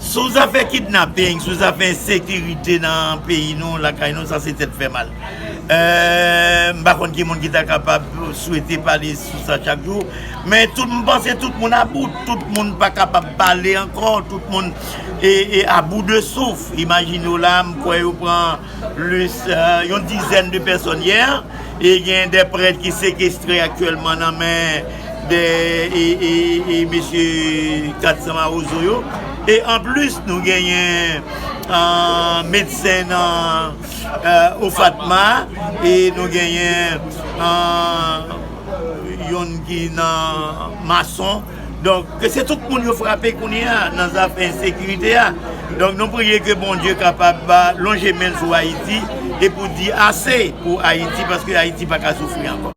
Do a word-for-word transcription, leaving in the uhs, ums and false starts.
Sou zafè kidnaping, sou zafè ensekirite nan peyi nou, lakay nou, sa se tèt fè mal. Euh, m pa konn ki moun ki ta kapab swete pale sou sa chak jou, men tout, m panse tout moun about, tout moun pa kapab pale ankò, tout moun e, e a bout de souf. Imajine w la, m kwè yo pran plis, euh, yon dizèn de pèsòn yè, e gen de prèt ki sekestre aktyèlman nan men de e, e, e mesye Katsan Mawozo yo. E anplis, nou genyen, euh, medsen nan, euh, Ofatma, e nou genyen, euh, yonn ki nan Mason. Donk, ke se tout moun yo frape kounye a nan zafè ensekirite a. Donk, nou priye ke Bondye kapab ba, lonje men l sou Ayiti e pou di ase pou Ayiti, paske Ayiti pa ka soufri ankò.